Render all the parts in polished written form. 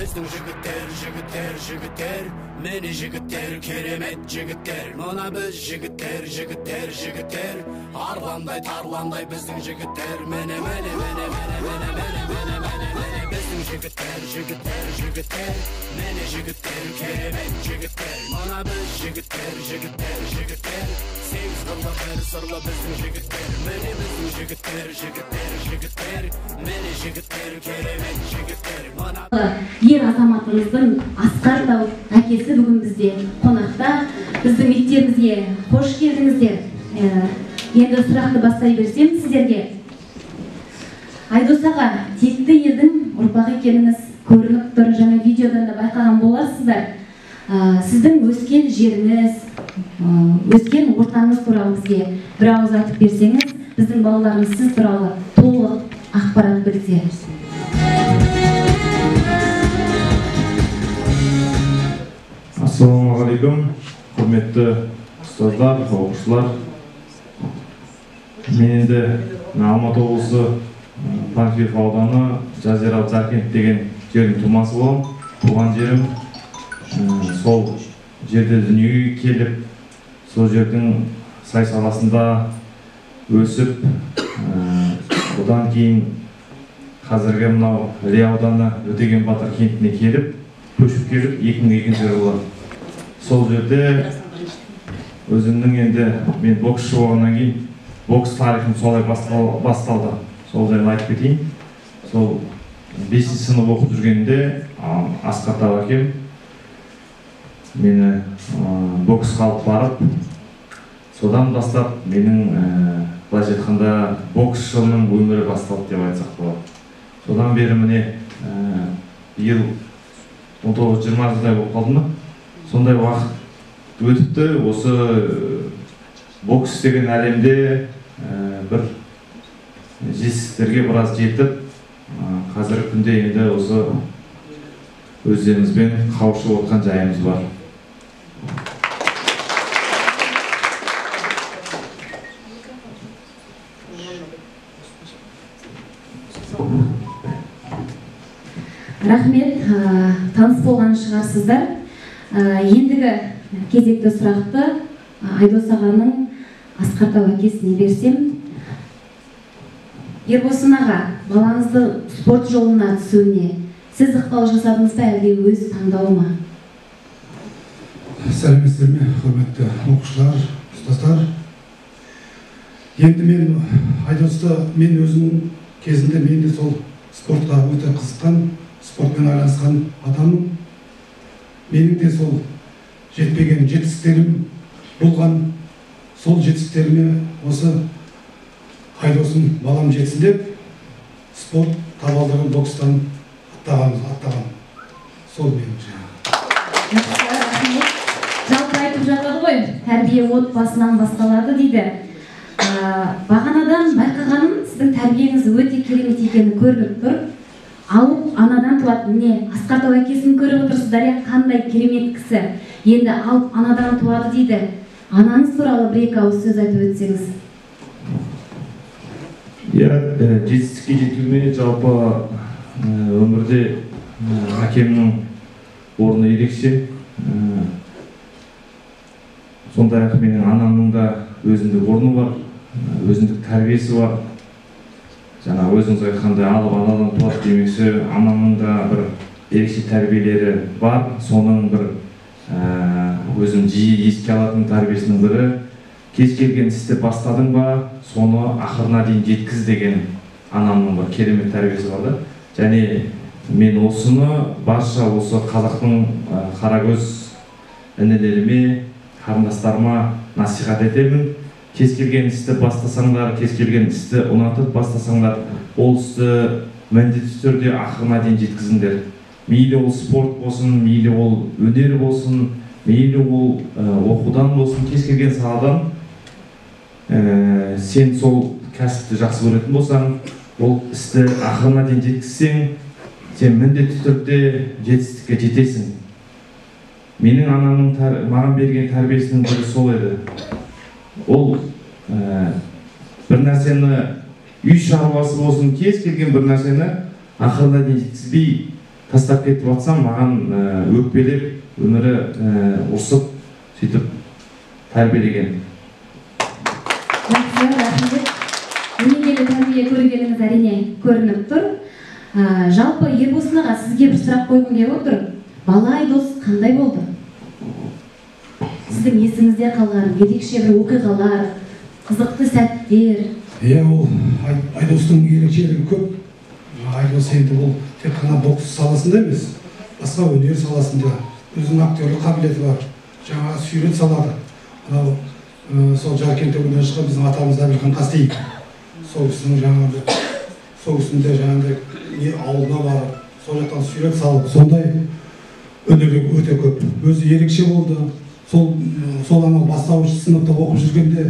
Біздің жігіттер, жігіттер, жігіттер, міне жігіттер, керемет жігіттер. Мына біз жігіттер, жігіттер, жігіттер, арландай тарландай біздің жігіттер. Міне, міне, міне, міне, міне, міне, міне, міне, міне, біздің жігіттер, жігіттер, жігіттер, міне жігіттер, керемет жігіттер. Мына біз жігіттер, жігіттер, жігіттер, сегіз қырлы бір сырлы біздің жігіттер. Міне біздің жігіттер, жігіттер, жігіттер, міне жігіттер, керемет жігіттер. Мына ер азаматымыздың Асқар Тау әкесі бүгін бізде қонақта. Біздің мектебімізге қош келдіңіздер. Енді сұрақты бастай берсем сіздерге. Айдос аға, текті елдің ұрпағы екеніңіз көрініп тұр, жаңа видеодан да байқаған боларсыздар. Сіздің өскен жеріңіз, өскен ортаңыз туралы бізге бір ауыз айтып берсеңіз, біздің балаларымыз сіз туралы толық ақпарат білсе. Ассалаумағалейкум, құрметті ұстаздар, оқушылар. Мен енді Алматы облысы Панфилов ауданы Жазиралы Жаркент деген жердің тумасы боламын. Туған жерім сол жерде дүниеге келіп, сол жердің сай саласында өсіп, одан кейін қазіргі мынау Іле ауданы Өтеген батыр кентіне келіп, көшіп келіп 2002 жылы сол жерде өзімнің енді мен боксшы болғаннан кейін бокс тарихым солай басталды. Сол жайлы айтып кетейін. Сол 5 сынып оқып жүргенде Асқар Тау әкем мені боксқа алып барып, содан бастап менің былайша айтқанда боксшының өмірі басталды деп айтсақ болады. Содан бері міне биыл 19-20 жылдай болып қалды ма? Сондай уақыт өтіпті. Осы бокс деген әлемде бір жетістіктерге біраз жетіп, қазіргі күнде енді осы өздеріңізбен қауышып отқан жайымыз бар. Рахмет, таныс болған шығарсыздар. Ендігі кезекті сұрақты Айдос ағаның Асқар Тау әкесіне берсем. Ербосын аға, балаңызды спорт жолына түсуіне сіз ықпал жасадыңыз ба, әлде өз таңдауы ма? Сәлеметсіздер ме, құрметті оқушылар, ұстаздар. Енді мен Айдосты, мен өзім кезінде мен де сол спортқа өте қызыққан, спортпен айналысқан адаммын. Менің де сол жетпеген жетістіктерім болған, сол жетістіктеріме осы Айдосым балам жетсін деп спорт табалдырығын бокстан аттаған. Сол менің жаңағы. Жалпы айтып жатады ғой, тәрбие отбасынан басталады дейді. Бағанадан байқағаным, сіздің тәрбиеңіз өте керемет екені көрініп тұр. Алып анадан туады. Міне, Асқар Тау әкесін көріп отырсыздар, иә, қандай керемет кісі. Енді алып анадан туады дейді. Анаңыз туралы бір екі ауыз сөз айтып өтсеңіз. Иә, жетістікке жетуіме жалпы өмірде әкемнің орны ерекше. Сондай-ақ менің анамның да өзіндік орны бар, өзіндік тәрбиесі бар. Жаңа өзіңіз айтқандай алып анадан туады демекші, анамның да бір ерекше тәрбиелері бар. Соның бір өзім жиі еске алатын тәрбиесінің бірі, кез келген істі бастадың ба, соны ақырына дейін жеткіз деген анамның бір керемет тәрбиесі бар да. Және мен осыны барша осы қазақтың қаракөз інілеріме, қарындастарыма насихат етемін. Кез келген істі бастасаңдар, кез келген істі ұнатып бастасаңдар, ол істі міндетті түрде ақырына дейін жеткізіңдер. Мейлі ол спорт болсын, мейлі ол өнер болсын, мейлі ол оқудан болсын, кез келген саладан сен сол кәсіпті жақсы көретін болсаң, ол істі ақырына дейін жеткізсең, сен міндетті түрде жетістікке жетесің. Менің анамның маған берген тәрбиесінің бірі сол еді. Ол бір нәрсені, үй шаруасы болсын, кез келген бір нәрсені ақырына дейін жеткізбей Тастап кетіп жатсам, маған өкпелеп, өмірі ұрсып, сөйтіп тәрбиелеген. Жақсы, рахмет. Өнегелі тәрбие көргеніңіз әрине көрініп тұр. Жалпы Ербосын аға, сізге бір сұрақ қойғым келіп отыр. Бала Айдос қандай болды? Сіздің есіңізде қалған ерекше бір оқиғалар, қызықты сәттер? Иә, ол Айдостың ерекшелігі көп. Айдос енді ол тек қана бокс саласында емес, басқа өнер саласында өзінің актерлік қабілеті бар. Жаңа сурет салады. Мынау сол Жаркент өңірінен шыққан біздің атамыз Әбілхан Қастеев. Сол кісінің жаңағыдай, сол кісінің де жаңағыдай не ауылына барып, сол жақтан сурет салып, сондай өнері өте көп. Өзі ерекше болды. Сол анау бастауыш сыныпта оқып жүргенде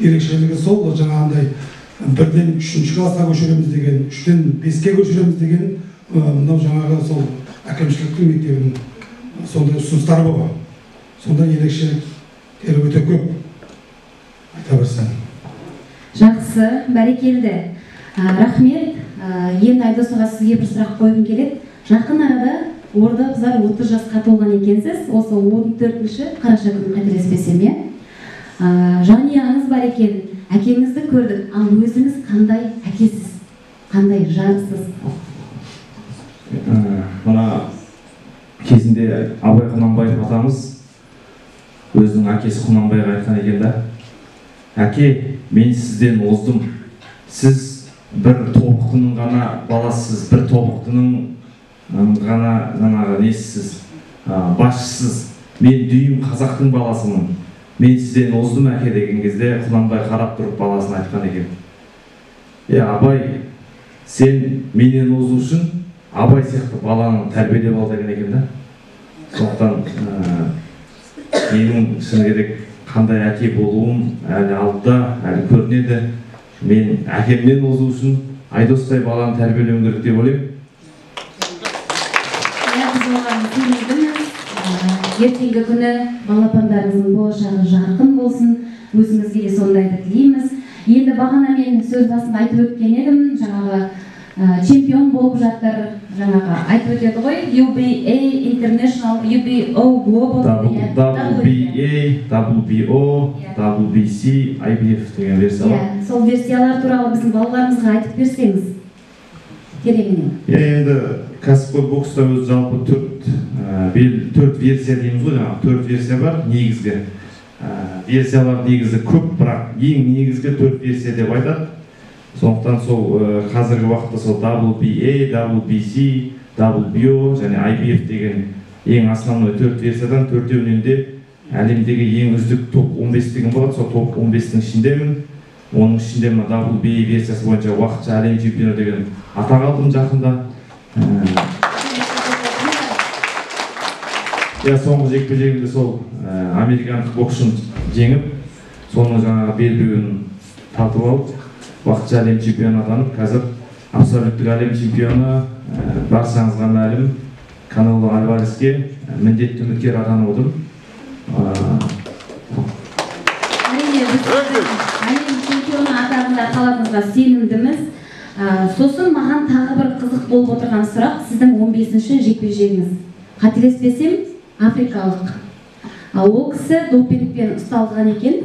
ерекшелігі сол, жаңағындай бірден 3-ші классқа көшіреміз деген, 3-тен 5-ке көшіреміз деген, мынау жаңағы сол әкімшіліктің мектебінің сондай ұсыныстары болған. Сондай ерекшеліктері өте көп. Айта берсем. Жақсы, бәрекелді. Рахмет. Енді Айдос аға, сізге бір сұрақ қойғым келеді. Жақын арада орда бұзар 30 жасқа толған екенсіз, осы 14 қараша күні қателеспесем, иә? Жанұяңыз бар екен, әкеңізді көрдік, ал өзіңіз қандай әкесіз, қандай жарсыз? Мына кезінде Абай Құнанбаев атамыз өзінің әкесі Құнанбайға айтқан екен да, әке, мен сізден оздым, сіз бір тобықтының ғана баласысыз, бір тобықтының ғана жаңағы несісіз, басшысыз, мен дүйім қазақтың баласымын, мен сізден оздым әке деген кезде Құнанбай қарап тұрып баласына айтқан екен. Е, Абай, сен менен озу үшін Абай сияқты баланы тәрбиелеп ал деген екен да. Сондықтан менің шыны керек қандай әке болуым әлі алдыда, әлі көрінеді. Мен әкемнен озу үшін Айдостай баланы тәрбиелеуім керек деп ойлаймын. Иә, біз оған сенімдіміз. Ертеңгі күні балапандарыңыздың болашағы жарқын болсын, өзіңізге де сондайды тілейміз. Енді бағана мен сөз басында айтып өткен едім, жаңағы чемпион болып жатыр, жаңағы айтып өтеді ғой, UBA International, UBO Global, WBA, WBO, WBC, IBF деген версиялар. Иә, сол версиялар туралы біздің балаларымызға айтып берсеңіз тереңінен. Иә, енді кәсіпқой бокста өзі жалпы төрт версия дейміз ғой, жаңағы 4 версия бар негізгі. Версиялар негізі көп, бірақ ең негізгі 4 версия деп айтады. Сондықтан сол қазіргі уақытта сол WBA, WBC, WBO және IBF деген ең основной 4 версиядан төртеуінен де әлемдегі ең үздік топ 15 деген болады. Сол топ 15-тің ішіндемін. Оның ішінде мына WBA версиясы бойынша уақытша әлем чемпионы деген атақ алдым жақында. Иә, соңғы жекпе-жегімде сол американдық боксшыны жеңіп, соның жаңағы белбеуін тартып алып, уақытша әлем чемпионы атанып, қазір абсолюттік әлем чемпионы, баршаңызға мәлім Канело Альвареске міндетті үміткер атанып отырмын. Әрине, біз әлем чемпионы атағында қалатыныңызға сенімдіміз. Сосын маған тағы бір қызық болып отырған сұрақ, сіздің 15-ші жекпе-жегіңіз. Қателеспесем, африкалық. Ол кісі допингпен ұсталған екен.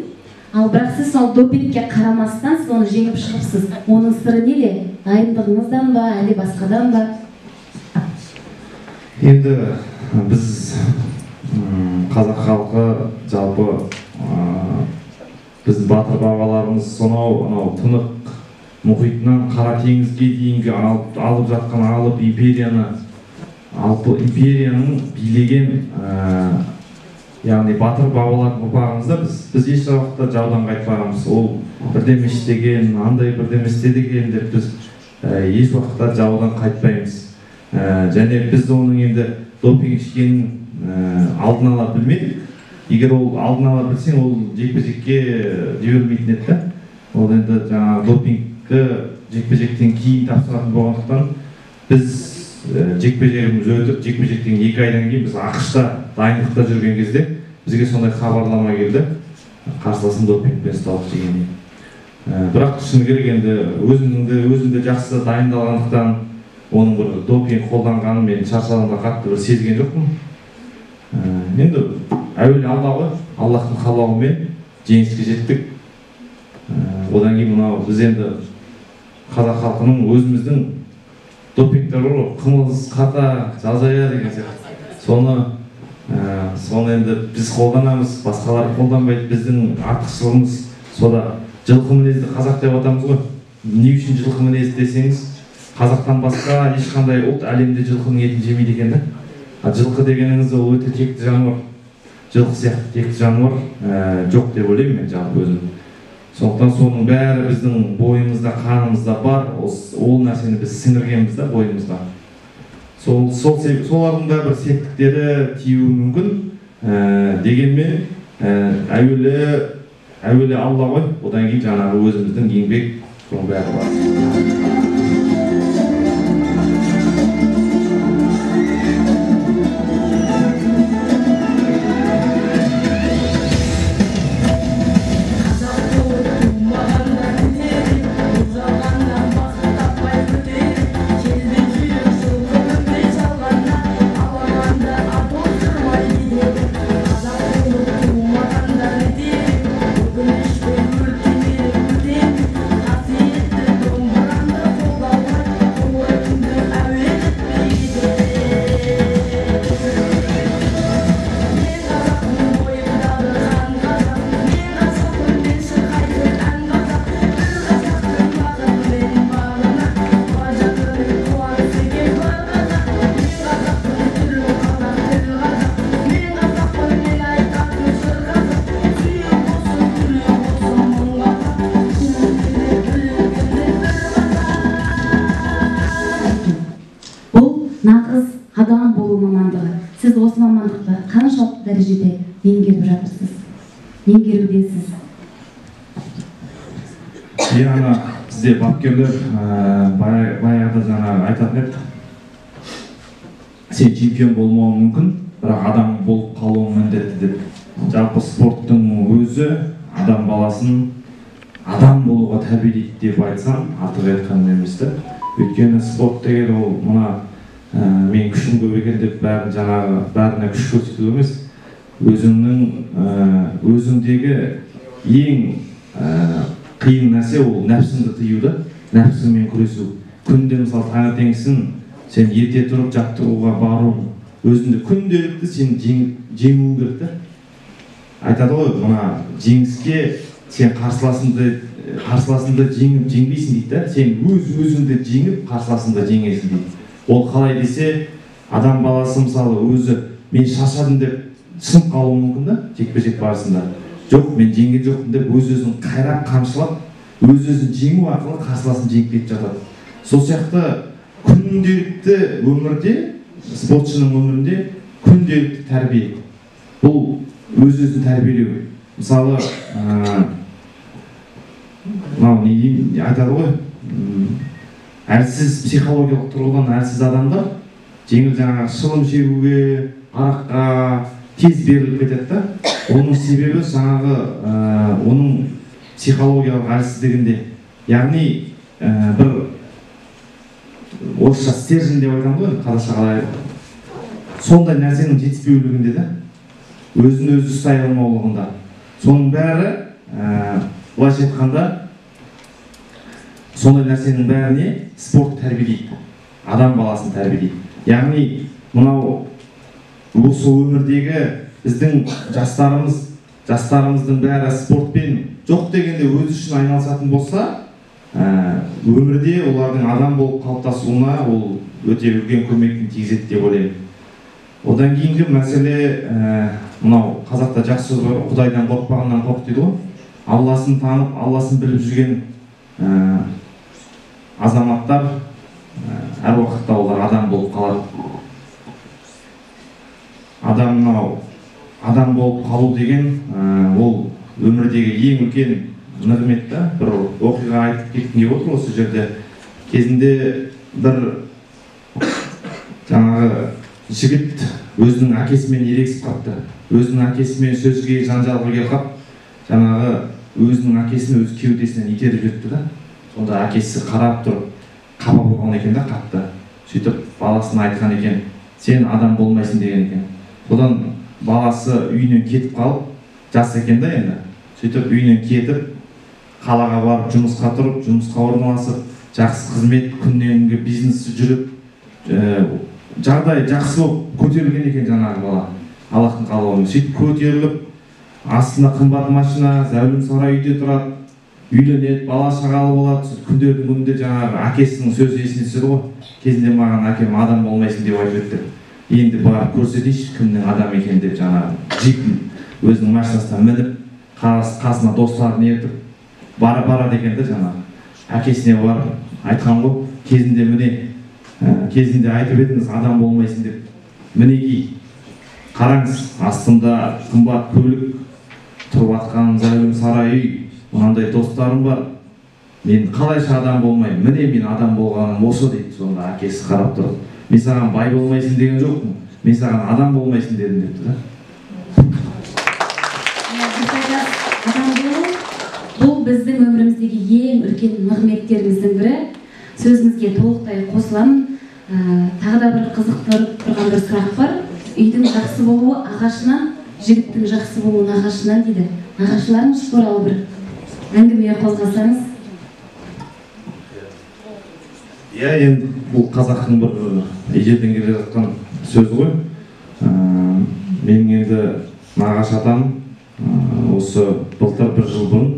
Ал бірақ сіз сол допингке қарамастан сіз оны жеңіп шығыпсыз. Оның сыры неде? Дайындығыңыздан ба, әлде басқадан ба? Енді біз қазақ халқы жалпы біздің батыр бабаларымыз сонау анау тынық мұхитынан Қара теңізге дейінгі алып жатқан алып империяны, алып империяның билеген, яғни батыр бабалардың ұрпағымыз да біз еш уақытта жаудан қайтпағанбыз. Ол бірдеме істеген, андай бірдеме істеді екен деп біз еш уақытта жаудан қайтпаймыз. Және біз оның енді допинг ішкенін алдын ала білмедік. Егер ол алдын ала білсең, ол жекпе-жекке жібермейтін еді да. Ол енді жаңағы допингті жекпе-жектен кейін тапсыратын болғандықтан біз жекпе-жегіміз өтіп, жекпе-жектен 2 айдан кейін біз АҚШ-та дайындықта жүрген кезде бізге сондай хабарлама келді, қарсыласым допингпен ұсталып дегендей. Бірақ шыны керек енді өзімді жақсы дайындалғандықтан, Оның бір допинг қолданғанын мен шаршағанда қатты бір сезген жоқпын. Енді әуелі Алла ғой, Аллахтың қалауымен жеңіске жеттік. Одан кейін мынау біз енді қазақ халқының өзіміздің допингтер бар ғой, қымыз, қата, жазая деген сияқты. Соны енді біз қолданамыз, басқалар қолданбайды. Біздің артықшылығымыз сода. Жылқы мінезді қазақ деп атамыз ғой. Не үшін жылқы мінезді десеңіз, қазақтан басқа ешқандай ұлт әлемде жылқының етін жемейді екен да. Жылқы дегеніңіз ол өте текті жануар. Жылқы сияқты текті жануар жоқ деп ойлаймын мен жалпы өзім. Сондықтан соның бәрі біздің бойымызда, қанымызда бар. Ол нәрсені біз сіңіргенбіз да бойымызға. Солардың да бір септіктері тиюі мүмкін. Дегенмен әуелі Алла ғой, одан кейін жаңағы өзіміздің еңбек, соның бәрі бар. Нағыз адам болу мамандығы. Сіз осы мамандықты қаншалықты дәрежеде меңгеріп жатырсыз, меңгерудесіз? Иә, ана бізде бапкерлер баяғыда жаңа айтатын еді, сен чемпион болмауың мүмкін, бірақ адам болып қалуың міндетті деп. Жалпы спорттың өзі адам баласын адам болуға тәрбиелейді деп айтсам, артық айтқаным емес та. Өйткені спорт деген ол мына мен күшім көп екен деп бәрін жаңағы бәріне күш көрсету емес, өзіңнің өзіңдегі ең қиын нәрсе ол нәпсіңді тыю да, нәпсіңмен күресу. Күнде мысалы таңертеңгісін сен ерте тұрып жаттығуға бару, өзіңді күнделікті сен жеңуің керек та. Айтады ғой, мына жеңіске сен қарсыласыңды жеңіп жеңбейсің дейді да, сен өз өзіңді жеңіп қарсыласыңды жеңесің дейді. Ол қалай десе, адам баласы мысалы өзі мен шаршадым деп сынып қалуы мүмкін да, жекпе-жек барысында. Жоқ, мен жеңген жоқпын деп өз-өзін қайрап, қамшылап, өз-өзін жеңу арқылы қарсыласын жеңіп кетіп жатады. Сол сияқты күнделікті өмірде, спортшының өмірінде күнделікті тәрбие. Бұл өз-өзін тәрбиелеу. Мысалы, мынау не деймін, айтады ғой, әлсіз психологиялық тұрғыдан әлсіз адамдар жеңіл жаңағы шылым шегуге, араққа тез беріліп кетеді да. Оның себебі жаңағы оның психологиялық әлсіздігінде. Яғни бір орысша стержень деп айтамыз ғой, қазақша қалай, сондай нәрсенің жетіспеулігінде да, өзін өзі ұстай алмаулығында. Соның бәрі былайша айтқанда сондай нәрсенің бәріне спорт тәрбиелейді, адам баласын тәрбиелейді. Яғни мынау осы өмірдегі біздің жастарымыздың бәрі спортпен жоқ дегенде өзі үшін айналысатын болса, өмірде олардың адам болып қалыптасуына ол өте үлкен көмектің тигізеді деп ойлаймын. Одан кейінгі мәселе, мынау қазақта жақсы сөз бар, Құдайдан қорықпағаннан қорық дейді ғой. Алласын танып, Алласын біліп жүрген азаматтар әр уақытта олар адам болып қалады. Адам мынау адам болып қалу деген ол өмірдегі ең үлкен нығмет та. Бір оқиға айтып кеткім келіп отыр осы жерде. Кезінде бір жаңағы жігіт өзінің әкесімен ерегісіп қалыпты. Өзінің әкесімен сөзге, жанжалға келіп қалып, жаңағы өзінің әкесін өз кеудесінен итеріп жіберіпті да. Сонда әкесі қарап тұрып қапа болған екен да қатты. Сөйтіп баласына айтқан екен, сен адам болмайсың деген екен. Содан баласы үйінен кетіп қалып, жас екен да енді. Сөйтіп үйінен кетіп, қалаға барып жұмысқа тұрып, жұмысқа орналасып, жақсы қызмет, күннен күнге бизнесі жүріп, жағдай жақсы болып көтерілген екен жаңағы бала. Аллахтың қалауымен. Сөйтіп көтеріліп, астына қымбат машина, зәулім сарай үйде тұрады, үйленеді, бала шағалы болады. Сөйтіп күндердің күнінде жаңағы әкесінің сөзі есіне түседі ғой. Кезінде маған әкем адам болмайсың деп айтып еді. Енді барып көрсетейінші кімнің адам екенін деп жаңағы джип өзінің машинасына мініп, қасына достарын ертіп барады екен де жаңағы. Әкесіне барып айтқан ғой, кезінде міне, кезінде айтып едіңіз адам болмайсың деп. Мінекей, қараңыз, астымда қымбат көлік, тұрып жатқан зәулім сарай үй, мынандай достарым бар. Мен қалайша адам болмаймын, міне мен адам болғаным осы дейді. Сонда әкесі қарап тұрып, мен саған бай болмайсың деген жоқпын, мен саған адам болмайсың дедім депті да. Адам болу бұл біздің өміріміздегі ең үлкен нығметтеріміздің бірі. Сөзіңізге толықтай қосыламын. Тағы да бір қызықтырып тұрған бір сұрақ бар. Үйдің жақсы болуы ағашынан, жігіттің жақсы болуы нағашынан дейді. Нағашыларыңыз туралы бір әңгіме қозғасаңыз. Иә, енді бұл қазақтың бір ежелден келе жатқан сөзі ғой. Менің енді нағашы атам осы былтыр бір жыл бұрын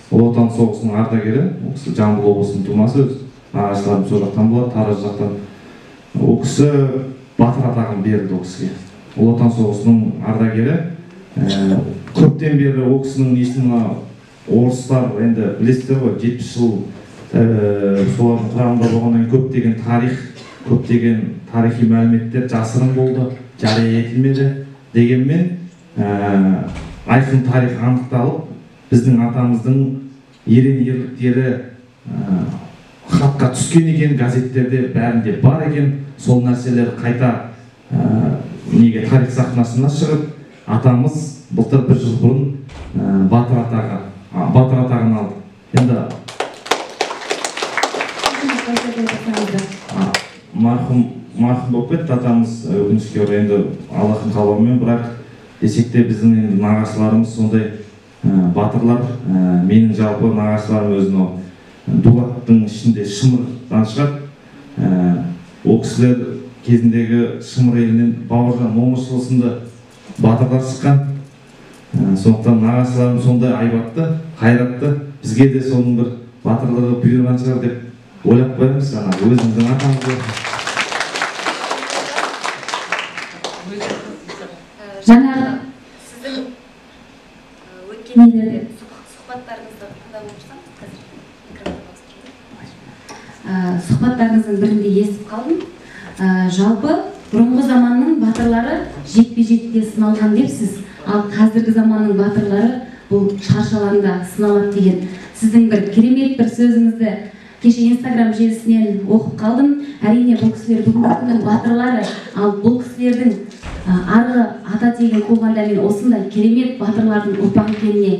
Ұлы Отан соғысының ардагері, ол кісі Жамбыл облысының тумасы, өзі нағашыларым сол жақтан болады, Тараз жақтан. Ол кісі батыр атағын берді ол кісіге. Ұлы Отан соғысының ардагері. Көптен бері ол кісінің несін мына орыстар енді білесіздер ғой, 70 жыл солардың құрамында болғаннан кейін көптеген тарих, көптеген тарихи мәліметтер жасырын болды, жария етілмеді. Дегенмен айқын тарих анықталып, біздің атамыздың ерен ерліктері хатқа түскен екен, газеттерде бәрінде бар екен. Сол нәрселер қайта неге тарих сахнасына шығып, атамыз былтыр бір жыл бұрын батыр атағын алды. Енді марқұм болып кетті атамыз, өкінішке орай, енді Аллахтың қалауымен, бірақ десек те біздің енді нағашыларымыз сондай батырлар. Менің жалпы нағашыларым өзі Дулаттың ішінде Шымырдан шығады. Ол кісілер кезіндегі Шымыр елінен Бауыржан Момышұлы сынды батырлар шыққан. Сондықтан нағашыларым сондай айбатты, қайратты, бізге де соның бір батырлығы бұйырған шығар деп ойлап қоямыз. Жаңағы өзіміздің атамыз. Жаңағы сіздің өткен нелерде сұхбаттарыңызды тыңдап отырсам, қазір микрофон ауыстырайын. Сұхбаттарыңыздың бірінде естіп қалдым. Жалпы бұрынғы заманның батырлары жекпе-жекте сыналған депсіз, ал қазіргі заманның батырлары бұл шаршы алаңда сыналады деген сіздің бір керемет бір сөзіңізді кеше Инстаграм желісінен оқып қалдым. Әрине, бұл кісілер бүгінгі күннің батырлары, ал бұл кісілердің арғы ата тегін қуғанда мен осындай керемет батырлардың ұрпағы екеніне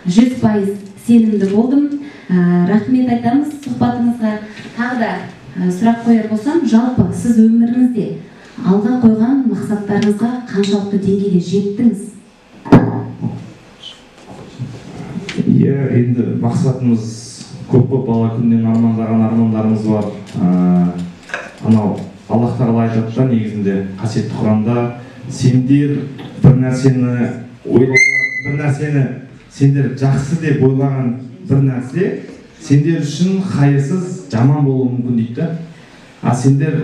100% сенімді болдым. Рахмет айтамыз сұхбатыңызға. Тағы да сұрақ қояр болсам, жалпы сіз өміріңізде алға қойған мақсаттарыңызға қаншалықты деңгейде жеттіңіз? Иә, енді мақсатымыз көп қой, бала күннен армандаған армандарымыз бар. Анау Аллах тағала айтады да, негізінде қасиетті Құранда, сендер бір нәрсені ойлаған, бір нәрсені сендер жақсы деп ойлаған бір нәрсе сендер үшін хайырсыз жаман болуы мүмкін дейді да. А сендер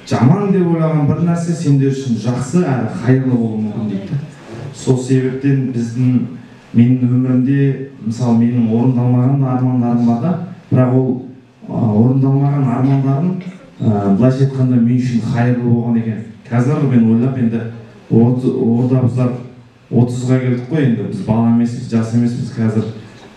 жаман деп ойлаған бір нәрсе сендер үшін жақсы әрі хайырлы болуы мүмкін дейді да. Сол себептен біздің, менің өмірімде, мысалы, менің орындалмаған армандарым бар да, бірақ ол орындалмаған армандарым былайша айтқанда мен үшін хайырлы болған екен. Қазір мен ойлап, енді орда бұзар 30-ға келдік қой, енді біз бала емеспіз, жас емеспіз қазір.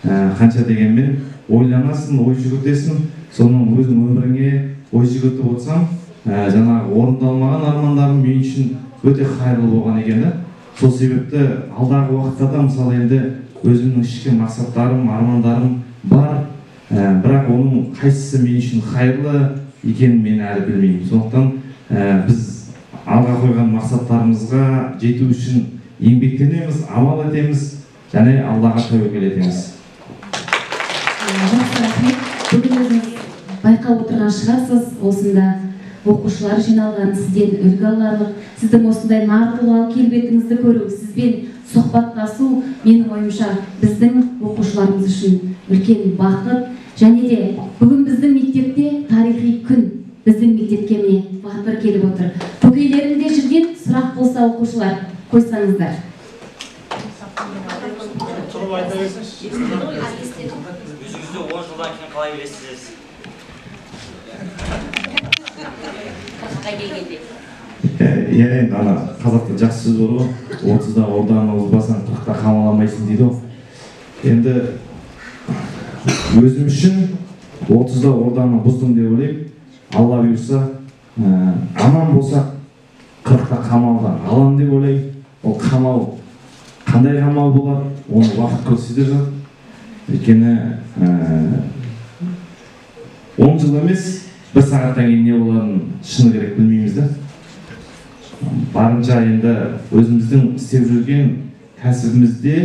Қанша дегенмен ойланасың, ой жүгіртесің, соның өзің өміріңе ой жүгіртіп отырсам, жаңағы орындалмаған армандарым мен үшін өте хайырлы болған екен да. Сол себепті алдағы уақытта да, мысалы, енді өзімнің ішкі мақсаттарым, армандарым бар, бірақ оның қайсысы мен үшін хайырлы, екенін мен әлі білмеймін. Сондықтан біз алға қойған мақсаттарымызға жету үшін еңбектенеміз, амал етеміз және Аллаға тәуекел етеміз. Жақсы, рахмет. Бүгін өзіңіз байқап отырған шығарсыз, осында оқушылар жиналған, сізден үлгі аларлық, сіздің осындай нар тұлғалы келбетіңізді көру, сізбен сұхбаттасу, менің ойымша, біздің оқушыларымыз үшін үлкен бақыт. Және де бүгін біздің мектепте тарихи күн, біздің мектепке міне батыр келіп отыр. Көкейлерінде жүрген сұрақ болса, оқушылар, қойсаңыздар. Тұрып айта берсеңізші. Өзіңізді 10 жылдан кейін қалай елестетесіз? Иә, енді ана қазақта жақсы сөз бар ғой, 30-да орданы озбасаң, 40-та қамаламайсың дейді ғой. Енді өзім үшін 30-да орданы бұздым деп ойлаймын. Алла бұйырса, аман болсақ, 40-та қамалдан алам деп ойлаймын. Ол қамал қандай қамал болады, оны уақыт көрсете жатыр. Өйткені 10 жыл емес, бір сағаттан кейін не боларын шыны керек білмейміз да. Барынша енді өзіміздің істеп жүрген кәсібімізде,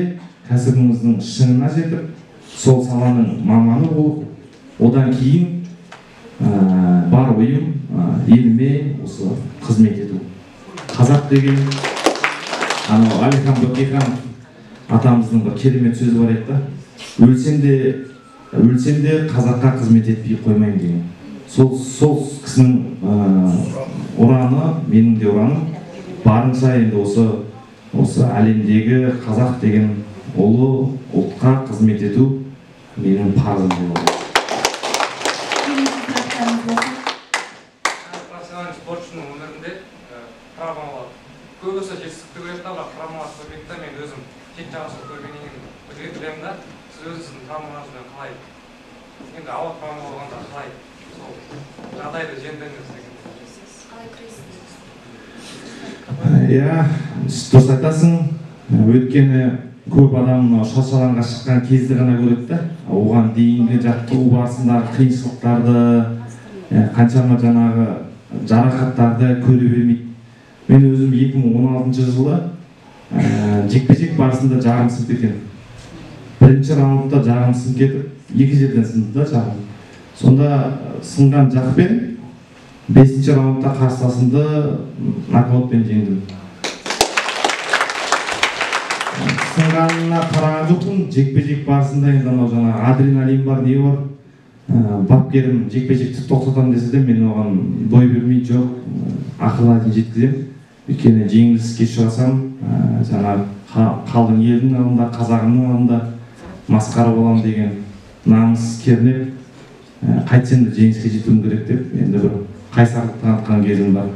кәсібіміздің шыңына жетіп, сол саланың маманы болып, одан кейін бар ойым еліме осы қызмет ету. Қазақ деген анау Әлихан Бөкейханов атамыздың бір керемет сөзі бар еді да, өлсем де қазаққа қызмет етпей қоймаймын деген. Сол кісінің ұраны, менің де ұраным. Барынша енді осы әлемдегі қазақ деген ұлы ұлтқа қызмет ету менің парызым деп ойлаймын. Профессиональный спортшының өмірінде травмалар көбісі жетістікті көреді да, бірақ травмалар көрмейді да. Мен өзім тек жақсы көргеннен кейін білемін да, сіз өзіңіздің травмаларыңызбен қалай, енді ауыр травма болғанда қалай сол жағдайды жеңдіңіз деген. Қалай күрестіңіз? Иә, дұрыс айтасың. Өйткені көп адам мынау шаршы алаңға шыққан кезді ғана көреді да, оған дейінгі жаттығу барысындағы қиыншылықтарды, қаншама жаңағы жарақаттарды көре бермейді. Мен өзім 2016 жылы жекпе-жек барысында жағым сынып кеткен. Бірінші раундта жағым сынып кетіп, екі жерден сынды да жағым. Сонда сынған жақпен 5-ші раундта қарсыласымды нокаутпен жеңдім. Сынғанына қараған жоқпын, жекпе-жек барысында енді анау жаңағы адреналин бар, не бар, бапкерім жекпе-жекті тоқтатамын десе де, мен оған бой бермей, жоқ, ақырына дейін жеткіземін. Өйткені жеңіліске ұшырасам, жаңағы қалың елдің алдында, қазағымның алдында масқара боламын деген намыс кернеп, қайтсем де жеңіске жетуім керек деп енді бір қайсарлық танытқан кезім бар.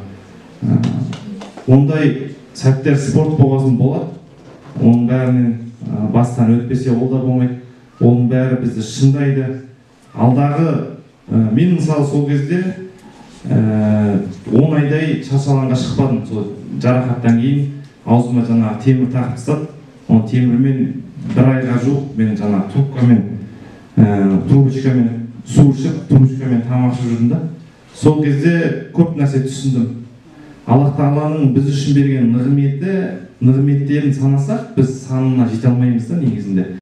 Ондай сәттер спорт болғасын болады. Оның бәрінен бастан өтпесе ол да болмайды. Оның бәрі бізді шыңдайды. Алдағы мен мысалы сол кезде 10 айдай шаршы алаңға шықпадым. Сол жарақаттан кейін аузыма жаңағы темір тағып тастады. Оны темірмен бір айға жуық мен жаңағы трубкамен, трубочкамен су ішіп, трубочкамен тамақ ішіп жүрдім да. Сол кезде көп нәрсе түсіндім. Аллах тағаланың біз үшін берген нығметтерін санасақ, біз санына жете алмаймыз да негізінде.